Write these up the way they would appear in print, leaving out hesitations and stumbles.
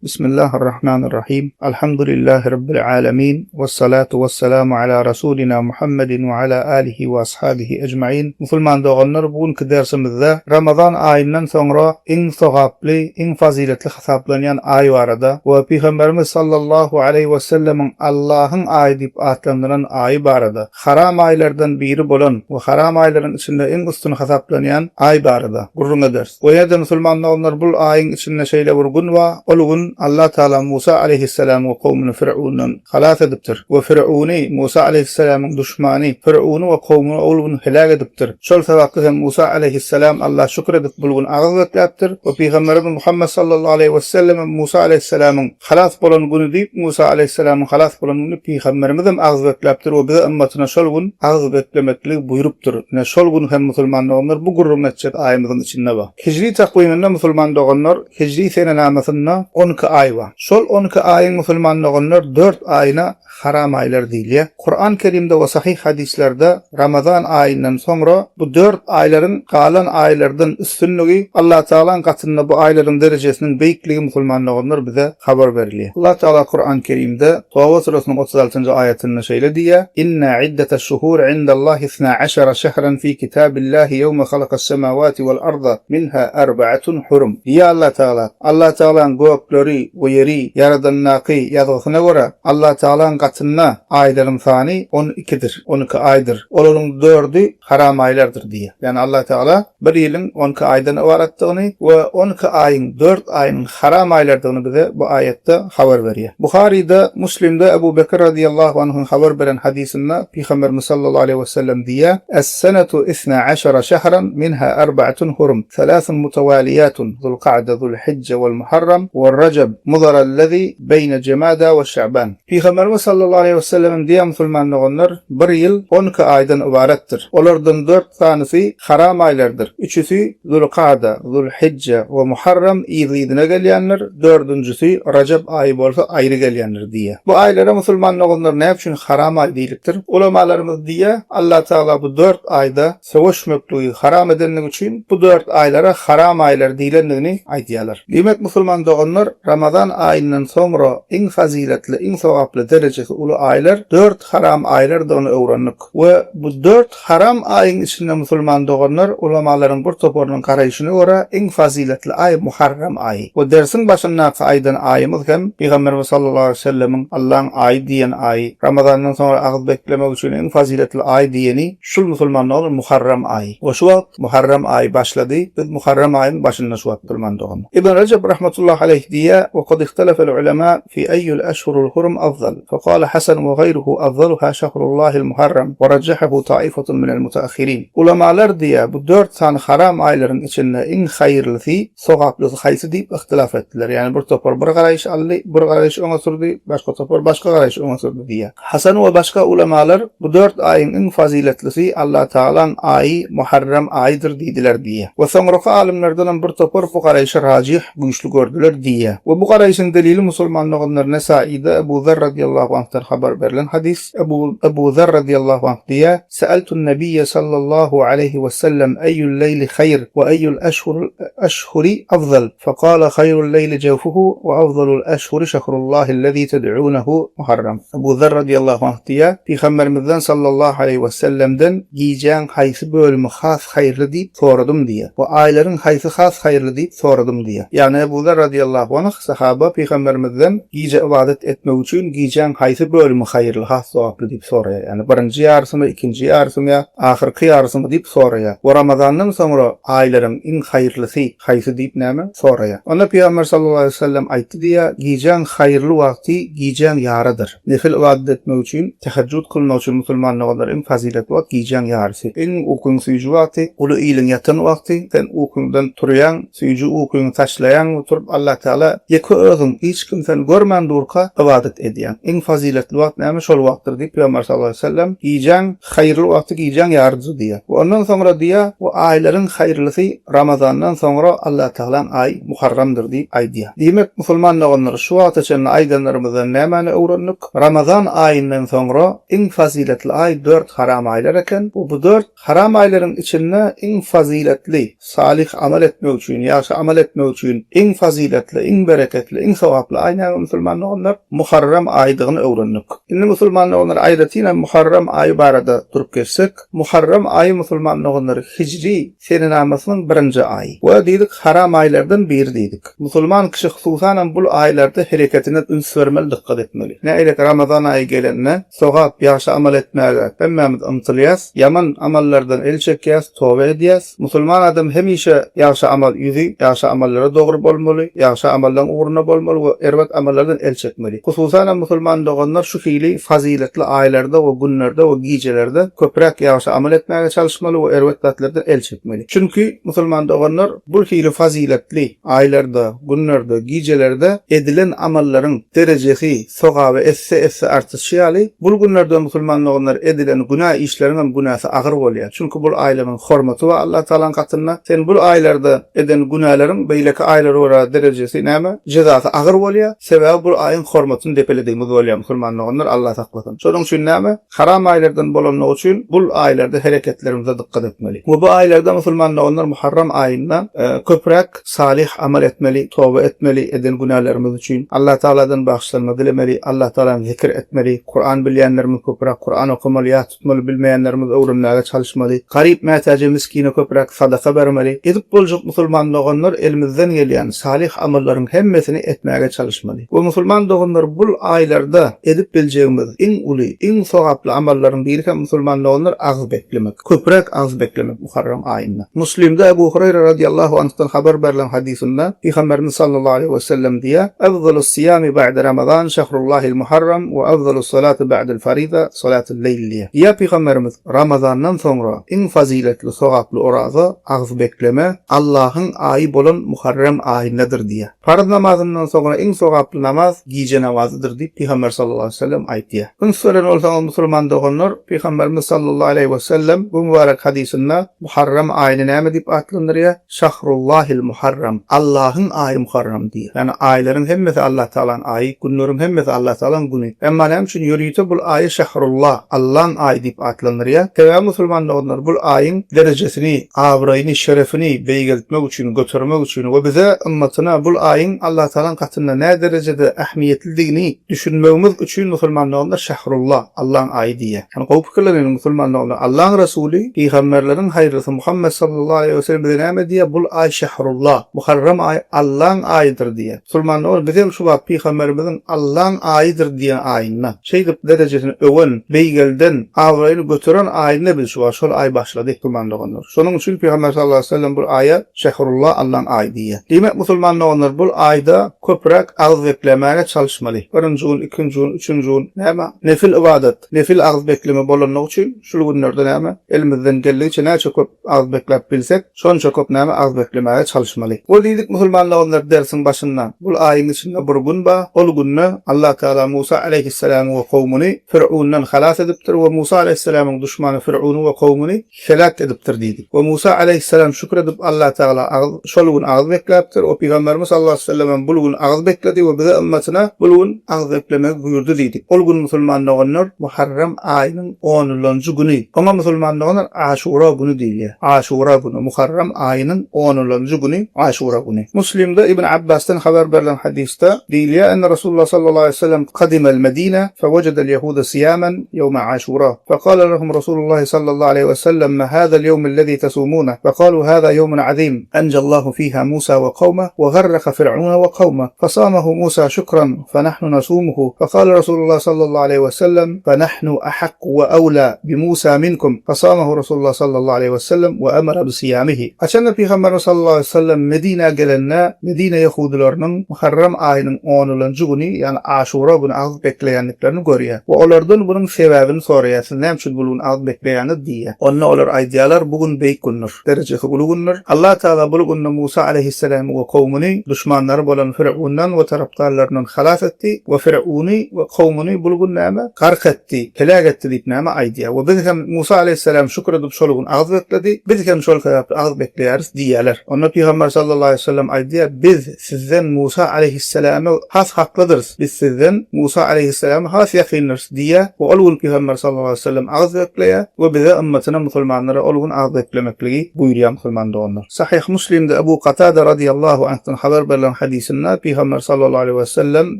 Bismillahirrahmanirrahim. Alhamdulillahi Rabbil alemin. Wessalatu wessalamu ala Rasulina Muhammedin we ala alihi we ashabihi ejmain. Musulman doganlar, bu günki dersimizde Ramazan aýyndan soňra iň sogaply, iň fazyletli hasaplanýan aý barada we Pygamberimiz sallallahu aleýhi wesellemiň Allahyň aýy diýip atlandyran aýy barada, haram aýlardan biri bolan we haram aýlaryň içinde iň üstün hasaplanýan aý barada gürrüň ederis. We ýene-de musulman doganlar bul aýyň içinde şeýle bir gün bar, ol gün Allah Tagala Musa aleýhissalamy we kowmuny Firawundan halas edipdir we Firawuny, Musa aleýhissalamyň duşmany, Firawuny we kowmuny ol gün heläk edipdir. Şol sebäpli hem Musa aleýhissalam Alla şükür edip bul gün agyz bekläpdir we Pygamberimiz Muhammet sallallahu aleýhi wesellem hem Musa aleýhissalamyň halas bolan güni diýip Musa aleýhissalamyň halas bolan gününi Pygamberimizem agyz bekläpdir we bize ymmatyna şol gün agyz beklemekligi buýrupdyr. Ine şol gün hem musulman doganlar bu gürrüňini etjek aýymyzyň içinde bar. Hijri takwiminde musulman doganlar hijri senenamasynda 12 aý bar. Şol 12 aýyň musulman doganlar dört aýyna haram aýlar diýilýär. Kuran Kerimde we sahyh hadyslarda Ramazan aýyndan soňra bu dört aýlaryň galan aýlardan üstünligi, Allatagalaň gatynda bu aýlaryň derejesiniň beýikligi musulman doganlar bize habar berilýär. Allatagala Kuran Kerimde Toba surasynyň 36-njy aýatynda şeýle diýýär, Inne iddeteş-şuhuri indallahi isna aşara şehran fi kitabillahi ýewme halakas-semawati wal-arda minha arba'atun hurum. Diýýär Allatagala. Allatagalaň gökleri we ýeri ýaradandaky ýazgysyna görä, Allatagalaň gatynda aýlaryň sany on ikidir, 12 aýdyr. Olaryň dördi haram aýlardyr diýýär. Ýagny Allatagala bir ýylyň 12 aýdan ybaratdygyny we 12 aýyň dört aýynyň haram aýlardygyny bize bu aýatda habar berýär. Buharyda, Muslimde Ebu Bekir razyýallahu anhuň habar beren hadysynda Pygamberimiz sallallahu aleýhi wesellem diýýär, Es-senetu isna aşara şehran minha arba'atun hurum, selasun mutawaliyatun, Zulka'de, Zulhijje wal-Muharram, we-Rejeb, Mudar-allazi beýne Jemada we Şaban. Pygamberimiz sallallahu aleýhi wesellemiň diýen musulman doganlar, bir ýyl 12 aýdan ybaratdyr. Olardan dört sanysy haram aýlardyr. Üçüsi Zulka'da, Zulhijje we Muharram yzly-yzyna gelýändir, dördünjisi Rejep aýy bolsa aýry gelýändir diýýär. Bu aýlara musulman doganlar näme üçin haram aý diýlipdir? Ulamalarymyz diýýär, Allatagala bu dört aýda söweşmekligi haram edenligi üçin bu dört aýlara haram aýlar diýlendigini aýdýarlar. Diýmek, musulman doganlar, Ramazan aýyndan soňra iň fazyletli, iň sogaply, derejesi uly aýlar dört haram aýlardygyny öwrendik. We bu dört haram aýyň içinde musulman doganlar, ulamalaryň bir toparynyň garaýşyna görä iň fazyletli aý Muharram aýy. We dersiň başyndaky aýdan aýymyz hem Pygamberimiz sallallahu aleýhi we sellemiň Allaň aýy diýen aýy, Ramazandan soňra agyz beklemek üçin iň fazyletli aý diýeni, Şul musulman dogan Muharram aýy. We şu wagt Muharram aýy başlady. Biz Muharram aýyň başynda şu wagt musulman dogan. Ibn Rejep rahmetullah aleýh diýýär, We kad ihtelefel ulema fi eýýül eşhurul hurum afzal. Fekale Hasan we gaýruhu afzaluha şehrullahil Muharram we rajjahahu taifatun minel mutaahhirin. Ulamalar diýýär, bu dört sany haram aýlaryň içinde iň haýyrlysy, sogaplysy haýsy diýip ihtilaf etdiler. Ýagny bir topar bir garaýyş aldy, bir garaýyş öňe sürdi, başga topar başga garaýyş öňe sürdi diýýär. Hasan we başga ulamalar bu dört aýyň iň fazyletlisi Allatagalaň aýy Muharrem aýydyr diýdiler diýýär. We soňraky alymlardanam bir topar bu garaýşy rajih, güýçli gördüler diýýär. We bu garaýşyň delili musulman doganlar Nesaide Ebu Zerr radiýallahu anhdan habar berlen hadys. Ebu Ebu Zerr radiýallahu anh diýýär, Seeltun Nebiyye sallallahu aleýhi we sellem eýül leýli haýr we eýül eşhurul eşhuri afzal? Fekale haýrul leýli jewfuhu we afzalul eşhuri şehrullahillezî ted'ûnehu Muharram. Ebu Zerr radiýallahu anh diýýär, Pygamberimizden sallallahu aleýhi we sellemden gijäň haýsy bölümi has haýyrly diýip soradym diýýär. We aýlaryň haýsy has haýyrly diýip soradym diýýär. Ýagny Ebu Zerr radiýallahu anh sahaba Pygamberimizden gije ybadat etmek üçin gijäň haýsy bölümi haýyrly has sogaply diýip soraýar. Ýagny birinji ýarysymy, ikinji ýarysymy ýa ahyrky ýarysymy diýip soraýar. We Ramazandan soňra aýlaryň iň haýyrlysy haýsy diýip näme soraýar. Onda Pygamber sallallahu aleýhi we sellem aýtdy diýýär, Gijäň haýyrly wagty gijäň ýarydyr. Nefil ybadat etmek üçin, tehejjüd kylmak üçin musulman doganlar iň fazyletli wagt gijäň ýarysy. Iň ukyň süýji wagty, uly iliň ýatan wagty, sen ukyňdan turýaň, süýji ukyňy taşlaýaň we turup Allatagala ýeke özüň, hiç kim seni görmän durka ybadat edýäň. Iň fazyletli wagt näme şol wagtdyr diýip Pygamber sallallahu aleýhi we sellem gijäň haýyrly wagty gijäň ýarydyr diýýär. We ondan soňra diýýär, we aýlaryň haýyrlysy Ramazandan soňra Allatagalaň aýy Muharramdyr diýip aýdýar. Diýmek, musulman doganlar, şu wagta çenli aýdanlarymyzdan nämäni öwrendik? Ramazan aýyndan soňra iň fazyletli aý dört haram aýlar eken. We bu dört haram aýlaryň içinde iň fazyletli, salyh amal etmek üçin, ýagşy amal etmek üçin iň fazyletli, iň. bereketli, iň sogaply aý näme musulman doganlar? Muharram aýydygyny öwrendik. Indi musulman doganlar aýratyn hem Muharram aýy barada durup geçsek, Muharram aýy musulman doganlar hijri senenamasynyň birinji aýy we diýdik haram aýlardan biri diýdik. Musulman kişi hususanam bul aýlarda hereketine üns bermeli dykgat etmeli. Nähili Ramazan aýy gelende sogap ýagşy amal etmäge hemmämiz ymtylýas, ýaman amallardan el çekýäs, toba edýäs. Musulman adam hemişe ýagşy amal ýüzi ýagşy amallara dogry bolmaly, ýagşy amallaň ugrunda bolmaly we erbet amallardan el çekmeli. Hususanam musulman doganlar şu hili fazyletli aýlarda we günlerde we gijelerde köpräk ýagşy amal etmäge çalyşmaly we erbet zatlardan el çekmeli. Çünki musulman doganlar bu hili fazyletli aýlarda, günlerde, gijelerde edilen amallaryň derejesi, sogaby esse-esse artyşy ýaly, bul günlerde musulman doganlar edilen günä işleriňem günäsi agyr bolýar. Çünki bul aýlaryň hormaty bar Allah Tagalaň gatynda. Sen bul aýlarda eden günäleriň beýleki aýlara görä derejesi näme? Jezasy agyr bolýar. Sebäbi bul aýyň hormatyny depeledigimiz bolýar musulman doganlar Allah saklasyn. Şonuň üçin näme? Haram aýlardan bolanlygy üçin bul aýlarda hereketlerimize dykgat etmeli. We bu aýlarda musulman doganlar Muharram aýynda köpräk salyh amal etmeli, toba etmeli eden günälerimiz üçin. Allah Tagaladan bagyşlanma dilemeli, Allah Tagalany zikir etmeli, Kuran bilýänlerimiz köpräk Kuran okamaly, ýat tutmaly, bilmeýänlerimiz öwrenmäge çalyşmaly. Garyp mätäje miskine köpräk sadaka bermeli. Edip boljak musulman doganlar elimizden gelýän salyh amallaryň hemmesini etmäge çalyşmaly. We musulman doganlar bul aýlarda edip biljegimiz iň uly, iň sogaply amallaryň biri hem musulman doganlar agyz beklemek. Köpräk agyz beklemek Muharram aýynda. Muslimde Ebu Hureyre radiallahu anhdan habar berlen hadysynda Pygamberimiz sallallahu aleýhi we sellem diýýär, Efzalus siýami ba'de Ramazan şehrullahil Muharram we efzalus salati ba'del fariza salatul leýl diýýär. Diýýär Pygamberimiz, Ramazandan soňra iň fazyletli sogaply oraza, agyz bekleme, Allahyň aýy bolan Muharrem aýyndadyr diýýär. Parz namazyndan soňra iň sogaply namaz gije namazydyr diýip, Pygamber sallallahu aleýhi we sellem aýtýar. Üns beren bolsaňyz musulman doganlar, Pygamberimiz sallallahu aleýhi we sellem bu mübarek hadysynda Muharram aýyny näme diýip atlandyrýar? Şahrullahil Muharram, Allahyň aýy Muharram diýýär. Ýagny aýlaryň hemmesi Allah Tagalaň aýy, günleriň hemmesi Allah Tagalaň güni. Emma näme üçin ýörite bul aýy Şahrullah, Allaň aýy diýip atlandyrýar? Sebäbi musulman doganlar bul aýyň derejesini, abraýyny, şerefini beýgeltmek üçin, götermek üçin we bize, ymmatyna bul aýyň Allah Tagalaň gatynda näderejede ähmiýetlidigini düşünmegimiz üçin musulman doganlar Şahrullah, Allaň aýy diýýär. Ýani gowy pikirleniň musulman doganlar. Allaň Resuly, pygamberleriň haýyrlysy Muhammet sallallahu aleýhi we sellem bize näme diýýär? Bul aý Şahrullah, Muharram aýy Allaň aýydyr diýýär. Musulman doganlar biz hem şu wagt pygamberimiziň Allaň aýydyr diýen aýynda, şeýdip derejesini öwen, beýgelden, abraýyny göteren aýynda biz şu wagt şol aý başlady musulman doganlar. Şonuň üçin pygamber sallallahu aleýhi we sellem bul aýa Şahrullah Allaň aýy diýýär. Diýmek musulman doganlar bul aýda köpräk agyz beklemäge çalyşmaly. Birinji gün, ikinji gün, üçünji gün näme? Nefil ybadat, nefil agyz bekleme bolanlygy üçin şul günlerde näme? Elimizden geldigiçe näçe köp agyz bekläp bilsek, şonça köp näme agyz beklemäge çalyşmaly. Ol diýdik musulman doganlar dersiň başynda, bul aýyň içinde bir gün bar, ol günde Allah Tagala Musa aleýhissalamy we kowmuny Fir'undan halas edipdir we Musa aleýhissalamyň duşmany Fir'uny we kowmuny heläk edipdir diýdik. We Musa aleýhissalam şükür edip Allah Tagala agyz şol gün agyz bekläpdir we Pygamberimiz sallallahu aleýhi we sellem hem bul gün agyz bekledi we bize ymmatyna bul gün agyz beklemegi buýurdy diýdik. Ol gün musulman doganlar Muharrem aýynyň onulanjy güni. Oňa musulman doganlar Aşura güni diýilýär. Aşura güni, Muharrem aýynyň onulanjy güni Aşura güni. Muslimde Ibn Abbasdan habar berlen hadysda diýilýär, Enne Rasulullah sallallahu aleýhi we sellem kadimel Medine fewejedel ýehude siýamen ýewme Aşura. Fekale lehum Rasulullah sallallahu aleýhi we sellem ma hazal ýewmüllezî tesumûne? Fekalû hâzâ ýewmun azîm, enjallahu fîhâ Mûsâ we kawmeh we garraka Fir'ûne we kawmeh. Fesâmehu Mûsâ şükran fenahnu nasûmuhu. Fekale Rasulullah sallallahu aleýhi we sellem fenahnu ahakku we ewlâ bi Mûsâ minkum. Fesâmehu Rasulullah sallallahu aleýhi we sellem we emere bi siýâmihi. Haçanda Pygamberimiz sallallahu aleýhi we sellem Medinä gelende, Medine ýehudylarynyň Muharrem aýynyň onulanjy güni, ýagny Aşura güni agyz bekleýändiklerini görýär we olardan bunuň sebäbini soraýar, Siz näme üçin bul gün agyz bekleýäňiz? diýýär. Onda olar aýdýarlar, Bu gün beýik gündür, derejesi uly gündür. Allah Tagala bul günde Musa aleýhissalamy we kowmuny duşmanlary bolan Fireundan we tarapdarlaryndan halas etdi we Fireuny we kowmuny bul gün näme? Gark etdi, heläk etdi diýip näme aýdýar we biz hem Musa aleýhissalam şükür edip şol gün agyz bekledi, biz hem şol sebäpli agyz bekleýäris diýýärler. Onda Pygamber sallallahu aleýhi we sellem aýdýar, Biz sizden Musa aleýhissalama has haklydyrys, biz sizden Musa aleýhissalama has ýakyndyrys diýýär we ol gün Pygamber sallallahu aleýhi we sellem agyz bekleýär we bize ymmatyna musulmanlara ol gün agyz beklemekligi buýurýar musulman doganlar. Sahyh Muslimde Ebu Katada radiýallahu anhdan habar berlen. hadysynda Pygamber sallallahu aleýhi we sellem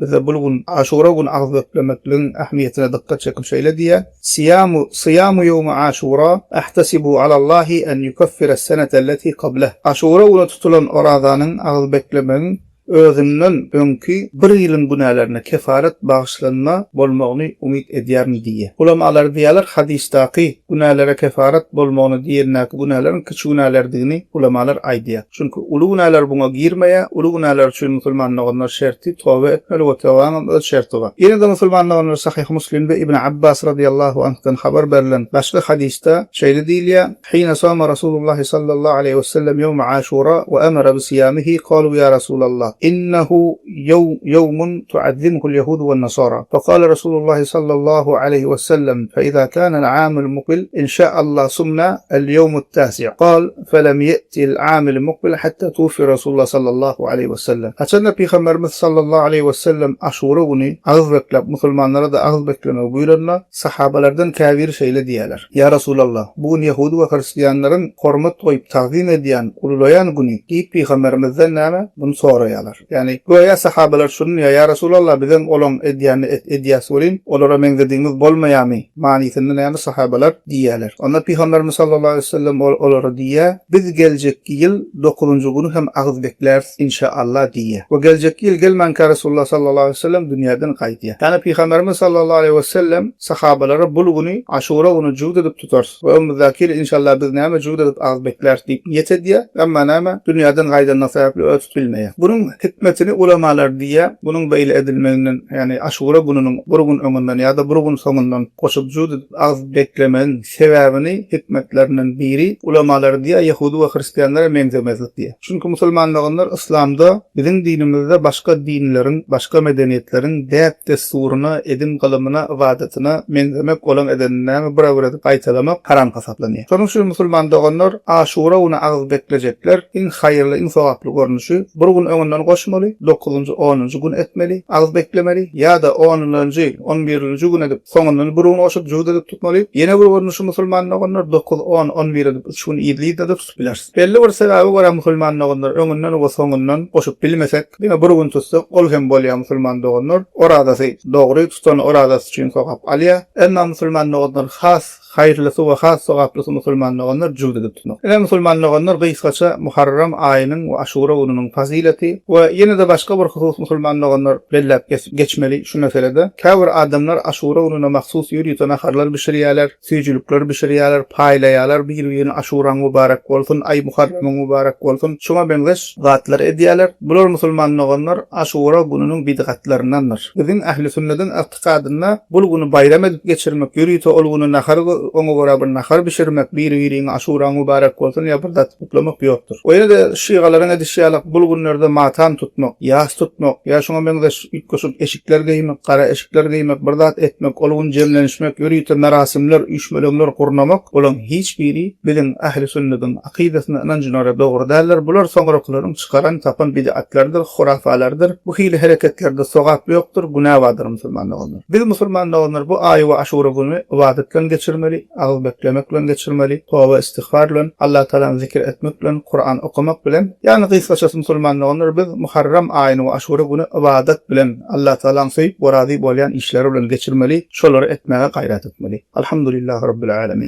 bize bul gün Aşura güni agyz beklemekligiň ähmiýetine dykgat çekip şeýle diýýär, Siýamu syýamu ýewmi Aşura ahtasibu alallahi en ýukeffires senetelleti kableh. Aşura güni tutulan orazanyň agyz beklemegiň özünden öňki bir ýylyň günälerine kefaret bagyşlanma bolmagyny umyt edýärin diýýär. Ulamalar diýýärler, hadysdaky günälere kefaret bolmagyny diýendäki günäleriň kiçi günälerdigini ulamalar aýdýar. Çünki uly günäler buňa girmeýär, uly günäler üçin musulman doganlar şerti toba etmeli we tobaňam öz şerti bar. Ýene-de musulman doganlar Sahyh Muslimde Ibn Abbas radyýallahu anhdan habar berlen başga hadysda şeýle diýilýär, Hine sama Rasulullahi sallallahu aleýhi we sellem ýewme Aşura we emere bi syýamihi kalu ýa Rasulallah innehu ýewmun tuazzimuhul ýehudu wen nasara. Fekale Rasulullahi sallallahu aleýhi we sellem fe iza kanel amul mukbil inşaallah sumna el ýewmut tasi. Kal felem ýe'til amil mukbil hatta tuwfi Rasulullah sallallahu aleýhi we sellem. Haçanda Pygamberimiz sallallahu aleýhi we sellem Aşura güni agyz bekläp musulmanlara-da agyz beklemegi buýranda sahabalardan käbiri şeýle diýýärler. Ýa Resulallah, bu gün ýehudy we hristianlaryň hormat goýup tagzym edýän, ululaýan güni diýip pygamberimizden näme, muny soraýarlar. Ýagny, göýä sahabalar şuny diýýär, Ýa Resulallah, bizem olaň edýänini et edýäs welin, olara meňzedigimiz bolmaýarmy? manysynda näme sahabalar diýýärler. Onda pygamberimiz sallallahu aleýhi we sellem olara diýýär, Biz geljekki ýyl dokuzynjy güni hem agyz bekläris, inşa-Allah diýýär. We geljekki ýyl gelmänkä Resulullah sallallahu aleýhi we sellem dünýäden gaýdýar. Ýagny pygamberimiz sallallahu aleýhi we sellem Sahabalara bul güni Aşura güni jübüt edip tutarys we öňümizdäki ýyl inşallah biz näme jübüt edip agyz bekläris diýip niýet edýär, emma näme dünýäden gaýdanlygy sebäpli özi tutup bilmeýär. Bunuň hikmetini ulamalar diýýär, bunuň beýle edilmeginden, ýagny Aşura gününiň bir gün öňünden ýa-da bir gün soňundan goşup jübüt edip agyz beklemegiň sebäbini, hikmetlerinden biri, ulamalar diýýär, ýehudy we hristianlara meňzemezlik diýýär. Çünki musulman doganlar yslamda biziň dinimizde başga dinleriň, başga medeniýetleriň däp-dessuryna, edim-gylymyna, ybadatyna meňzemek, olaň edenini näme bir-bir edip gaýtalamak haram hasaplanýar. Şonuň üçin musulman doganlar Aşura güni agyz beklejekler iň haýyrly, iň sogaply görnüşi bir gün öňünden goşmaly, dokuzynjy, onunjy gün etmeli, agyz beklemeli ýa-da onunjy, on birinji gün edip soňundan bir gün goşup jübüt edip tutmaly. Ýene bir görnüşi musulman doganlar dokuz, on, on bir edip üç gün yzly-yzyna-da tutup bileris. Belli bir sebäbe görä musulman doganlar öňünden we soňundan goşup bilmesek, diňe bir gün tutsak ol hem bolýar musulman doganlar orazasy dogry tutan orazasy üçin sogap alýar. Emma musulman doganlar has haýyrlysy we has sogaplysy musulman doganlar jübüt edip tutmak. Ine musulman doganlar gysgaça Muharram aýynyň we Aşura gününiň fazileti we ýene-de başga bir husus musulman doganlar belläp geçmeli şu meselede käbir adamlar Aşura gününe mahsus ýörite naharlar bişirýärler. Süýjülikler bişirýärler, paýlaýarlar, bir-birine Aşuraň mübarek bolsun, aý Muharremiň mübarek bolsun, şuňa meňzeş zatlary edýärler. Bular musulman doganlar Aşura gününiň bidgatlaryndandyr. Biziň ähli-sünnediň ygtykadynda bul güni baýram edip geçirmek, ýörite ol güni nahar oňa görä bir nahar bişirmek, bir-biriňe Aşuraň mübarek bolsun ýa bir zat gutlamak ýokdur. We ýene-de şygalaryň edişi ýaly bul günlerde matam tutmak, ýas tutmak ýa şuňa meňzeş Üýtgeşik eşikler geýmek, gara eşikler geýmek, bir zat etmek, ol gün jemlenişmek, ýörite merasimler, üýşmeleňler gurnamak, bularyň hiç biri biziň ähli-sünnediň akydasyna, ynanjyna görä dogry däldir. Bular soňrakylaryň çykaran, tapan bid'atlarydyr, hurafalarydyr. Bu hili hereketlerde sogap ýokdur, günä bardyr musulman doganlar. Biz musulman doganlar bu aýy we aşura gününi ybadat bilen geçirmeli. Agyz beklemek bilen geçirmeli, toba istigfar bilen, Allatagalany zikir etmek bilen, Kuran okamak bilen, ýagny gysgaçasy musulman doganlar biz Muharram aýyny we Aşura güni ybadat bilen, Allatagalaň söýüp we razy bolýan işleri bilen geçirmeli, şolary etmäge gaýrat etmeli. Alhamdulillahi Rabbil Alemin.